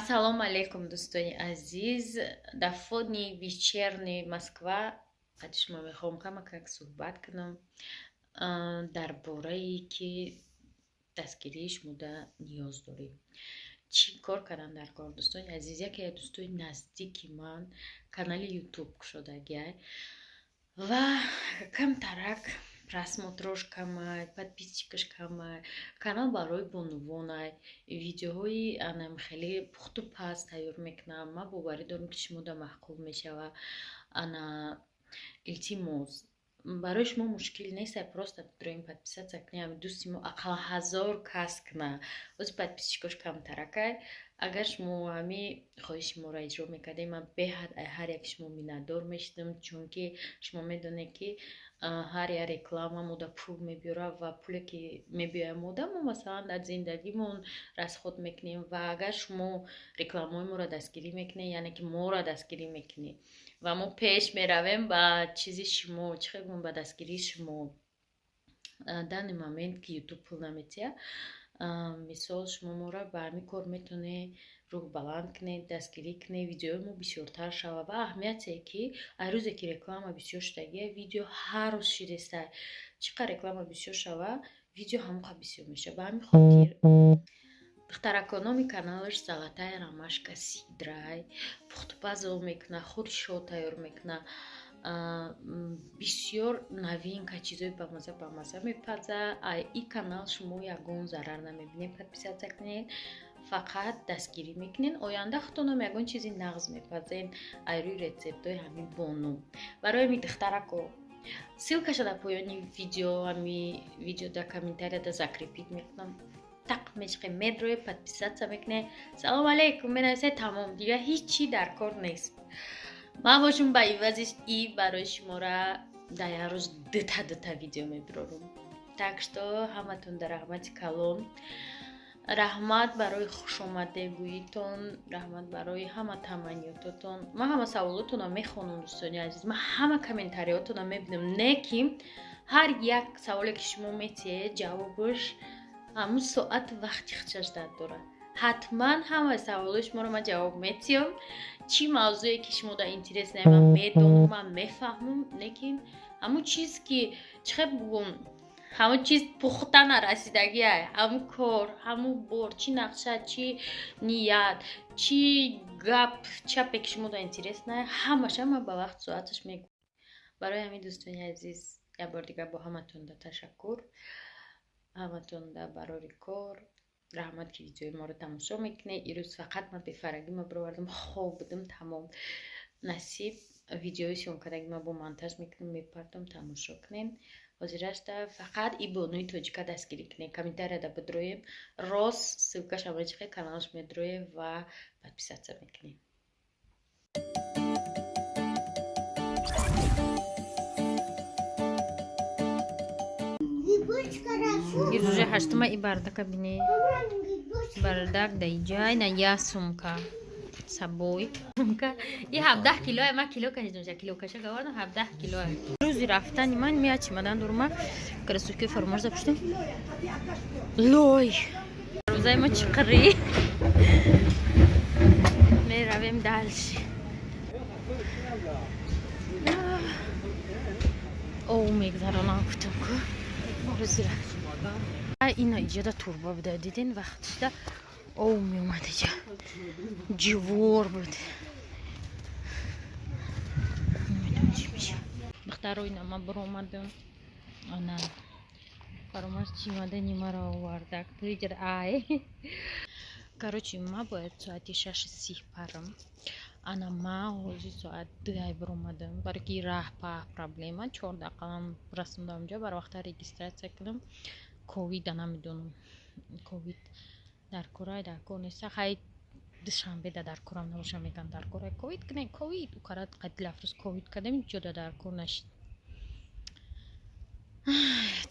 Ассалому алайкум, дӯстони азиз. Дар фони вечерний Москва қади шумо мехоҳам камакак суҳбат кунам дар бораи ки дастгирии шумода ниёз дорем. Чӣ кор кардан дар кор, дӯстони азиз? Яке аз дӯстои наздики ман канали Ютуб кушодагиай ва камтарак просмотрош камай, подписчикаш камай. Канал барои бонувонай, видеоҳои анам хеле пухту паз тайёр мекунам. Ман боварӣ дорам, ки шумода маъқул мешава. Ана, илтимос, барои шумо мушкил нест, просто дроим, подписаться кунем. Дӯсти мо ақал 1000 кас куна, ози подписчикош камтаракай. Агар шумо ҳами хоҳиши моро иҷро мекардем, ман беҳад ҳар яки шумо миннатдор мешудам, чунки шумо медонед, ки ҳар як реклама мода пул мебиёрад ва пуле ки мебиёяд мода, мо, масалан, дар зиндагимон расход мекунем. Ва агар шумо рекламаҳои моро дастгирӣ мекунед, яъне ки моро дастгирӣ мекунед ва мо пеш меравем ба чизи шумо, чӣ хел гӯям, ба дастгирии шумо. Данный момент ки Ютуб пул наметиҳад, мисол, шумо моро ба ҳамин кор метавонед рӯҳ баланд кунед, дастгирӣ кунед, видеои мо бисёртар шавад. Ва аҳамияте ки аз рӯзе ки реклама бисёр шудагия, видео ҳар рӯз шидеста. Чӣ қадр реклама бисёр шава, видео ҳамон қадр бисёр мешавад. Ба ҳамин хотир, духтарако, номи каналаш «Золотая ромашка сидрай». Пухтупазо мекунад, хӯришҳо тайёр мекунад, бисёр новинка, чизои бамаза бамаза мепаза. И канал шумо ягон зарар намебинед, подписаться кунед, фақат дастгирӣ мекунед. Оянда худтонам ягон чизи нағз мепазен ай рӯи рецептҳои ҳамин бону. Барои ҳамин, духтарако, ссылкаша дар поёни видео, ҳами видео дар комментарияда закрепить мекунам. Тақ мечиқем, медроe, подписаться мекунед, «Салом алейкум» менависед, тамом, дигар ҳеҷ чӣ дар кор нест. Ман бошум, ба ивазиш и барои шумора дар як рӯз дута дута видео мебирорум. Так что ҳаматон дар раҳмати калон, раҳмат барои хушомадегӯитон, раҳмат барои ҳама таманниётотон. Ман ҳама саволотонро мехонам, дӯстони азиз, ман ҳама комментариётонро мебинам, не ки ҳар як саволе ки шумо метиҳед, ҷавобаш ҳамун соату вақти худшаш дар дорад. Ҳатман ҳамаи саволои шуморо ман ҷавоб метиҳам. Чӣ мавзӯе ки шумо дар интерес не, ман медонам, ман мефаҳмам, лекин ҳамун чиз ки, чӣ хел бугум, ҳамун чиз пухта нарасидагиай, ҳамун кор, ҳамун бор, чӣ нақша, чӣ ният, чӣ гап чапе ки шумо дар интерес не, ҳамаша ман ба вақт соаташ мегӯям. Барои ҳамин, дӯстони азиз, як бор дигар бо ҳаматонда ташаккур, ҳаматонда барори кор, раҳмат, ки видеои моро тамошо мекунед. Ирӯз фақат ман бефарагӣ ма бировардам, хоб будам, тамом. Насиб, видеои съёмкадаги ма бо монтаж мекунам, мепартом, тамошо кунед. Ҳозирашта фақат и бонуи тоҷика дастгирӣ кунед. Комментарияда бидроем, рост ссылкаша мечихе, каналаш медроем ва подписаться мекунем. Ирӯзи ҳаштума и бардака бинед. Бардак да иҷай на я сумка сабой. Сумка и 17 кило, ман кило кашидам, кило каша гавардам, 17 кило. Рӯзи рафтани ман меяд чемодан дорум, кроссовки фаромош запуштам. Лой. Рӯзаи мо чиқирӣ. Меравем дальше. Ов мегзаронам, гуфтам ку. Рӯзи ина иҷода турба буда, диден, вақтшда ов меомад, иҷа ҷивор буд. Намедонам, чӣ меша. Духтаро, ина ман биромадам, ана фаромарз чимадани маро овардак туиҷа. Ай, короче, ма бояд соати 6:30 парам, ана ма ҳозир соат 2-ай биромадам, барои ки раҳ па проблема, 4 дақиқам расондам ҷо, бар вақта регистрация кунам. Ковида намедонам, ковид дар корай, дар кор неста. Хай, Душанбеда дар корам набошам, меган дар корай ковид кунем, ковид укарат қадилафрӯз ковид кардем, ҷода дар кор нашид.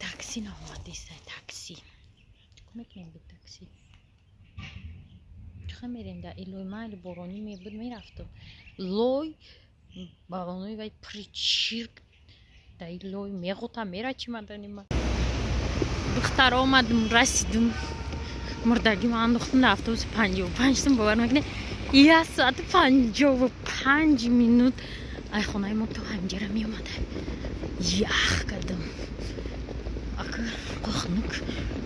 Такси наомадеста, такси чикор мекунем? Бе такси чихел мерем? Дар илои майли боронӣ мебуд, мерафтам. Лой балонои вай пури чирк, дар лой меғота мера чимадани ма. Духтар, омадум, расидум. Мурдагӣ ма андохтум дар автобуси 55 сум, бовар мекунед, 1 соату 55 минут ай хонаи мо то ҳамҷара меомада. Ях кардам. Ака қохнук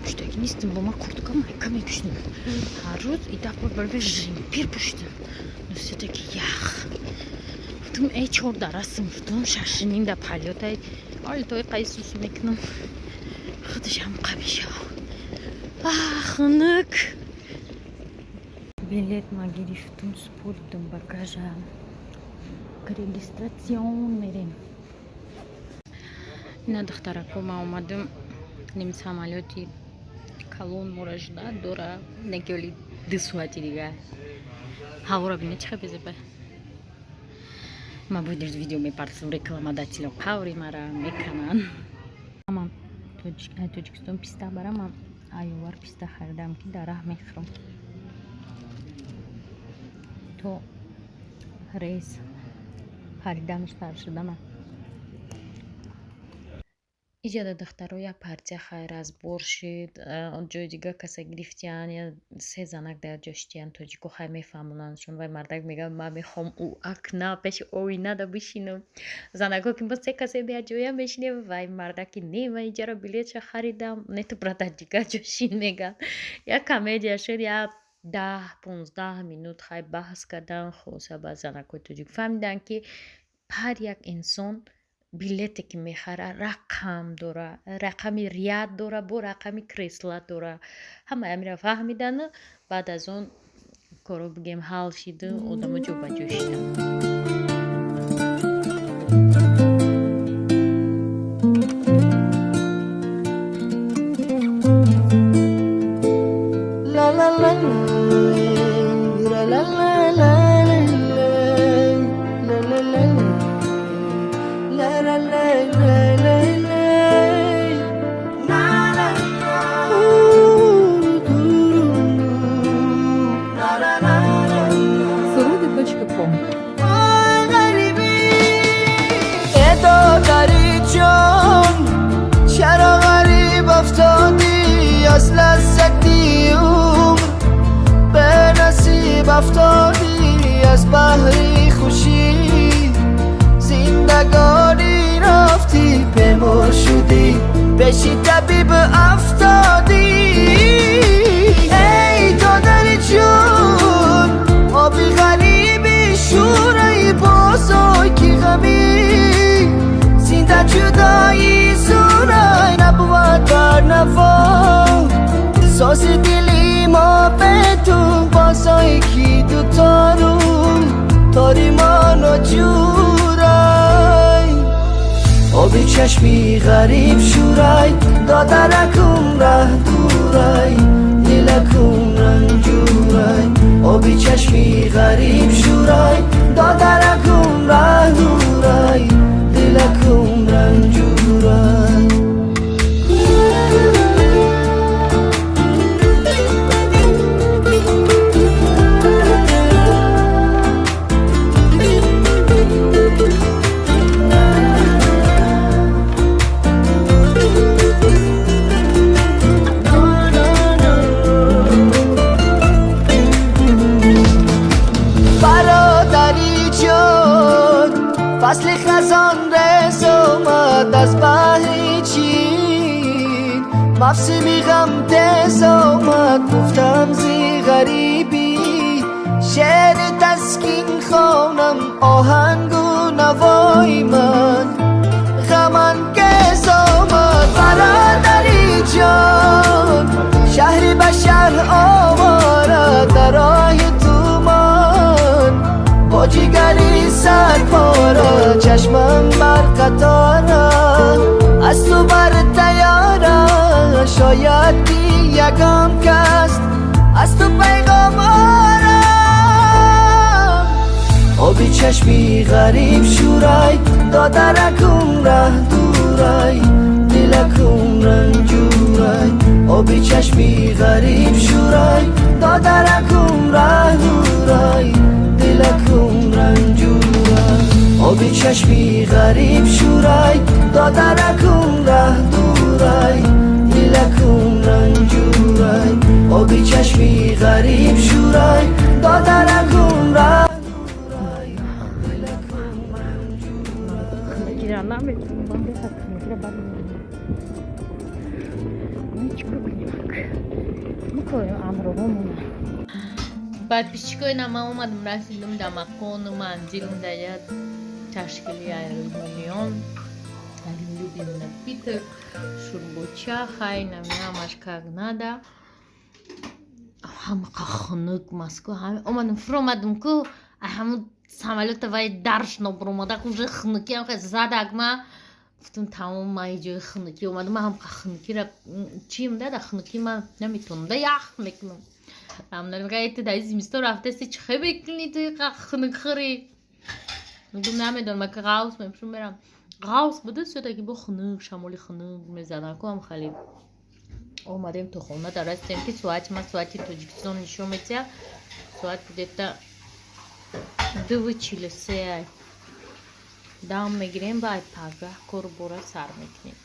пуштагӣ нестам, бо ма куртка, майка мепӯшидам ҳар рӯз, и дафъа барве жемпир пӯшидам, но всё-таки ях. Гуфтум, эй, чор дарасм, гуфтум, шашним да полётай оли тои қайсус мекунам, худашам қабишав. Хунук. Билет ма гирифтум, споридум багажа, регистрацион мерем. Ина, духтарако, ма омадам, ним самолёти калон мора жда дора, неки оли 2 соати дигар. Ҳавора бине, чӣ хел безеба. Ма бояд видео мепартам, рекламодатело қаври мара мекананд. Ман Тоҷикистон писта барам, айовар писта харидам, ки дар раҳ мехӯрам то рейс париданаш сар шудана. Иҷада, духтаро, як партия хайр разбор шид, ҷои дига каса гирифтиян, я се занак дар ҷо шитиян. Тоҷико хай мефаҳмонандшон. Вай мардак мегӯяд: «Ман мехоҳам у окна, пеши оинада бишинам». Занако ки мо се касе бия ҷоя мешинем, вай мардак ки не, ман иҷаро билетша харидам, не, ту брата дига ҷо шин, мегӯяд. Як комедия шуд, як 10-15 минут хай баҳс кардан. Хулоса, ба занакҳои тоҷик фаҳмиданд, ки ҳар як инсон билете ки мехара, рақам дора, рақами ряд дора, бо рақами кресла дора. Ҳамаи амира фаҳмидану баъд аз он коро, бигем, ҳал шиду одамо ҷобаҷо шиданд. La la la la la la la la la la la la la la la la na na na na na. Суруди.ком. غریبی ادادری جان، چرا غریب افتادی؟ از لذتی عمر به نصیب افتادی، از بهری خوشی زندگانی رفتی، بیمار شدی، پیشی طبیب افتادی. ای دادر جون، آبی غریبی شورای بازای کی غمی زنده جدایی زورای نبود بر نوا ساز دلی ما به تو بازای کی دو تارون تاری ما نجورای آبی چشمی غریب شورای دادرکم ره دورای دلکم رنجورای آبی چشمی غریب شورای دادرکم ره دورای دلکم رنجورای. برادری جان، فصل خزان رس آمد، از بهر چین موسمی غم تز آمد. گفتم زی غریبی شعر تسکین خوانم، آهنگ و نوای من غم انگیز آمد. برادری جان، شهری به شهر آواره در راه تو من با جگری سر پاره، چشمم بر قطاره، از تو بر تیاره، شاید که یکم کست از تو پیغام آره. آبی چشمی غریب شورای دادرکم ره دورای دلکم رنجورای آبی چشمی غریب شورای دادرکم ره دورای دلکم رنجورای آبی چشمی غریب شورای دادرکم ره دورای دلکم رنجورای آبی چشمی Наметонам, ман бехад хунукира бад мебинам. Мо чӣ кор кунем? Мекорем амроҳомона. Подписчикои нама, омадам, расидам да макону манзилам, да як ташкили миллион любим напиток, шурбоча, хай намиамаш, как надо. Ҳамақа хунук Москва. Омадам, фуромадам ку ҳамун самолёта, вай дарш нобуромада, уже хунукиам задаг. Ма гуфтам: тамом, ма ҷои хунукӣ омадам. Ма ҳамқа хунукира чием да хунукӣ ма наметонам, да ях мекунам. Мегӯяд: "Ту дар зимистон рафтаси, чӣ хе мекунӣ, ту хунук хӯрӣ?" Мегӯм: "Намедонам, ака, ғавс мепӯшам, мерам." Ғавс буда, всё-таки бо хунук, шамоли хунук мезанад ку. Ам хеле омадем то хона, дар расидем, ки соати ма соати Тоҷикистон нишон метиҳад, соат где-то 2:43. Дам мегирем, ба ай пагаҳ кору бора сар мекунем.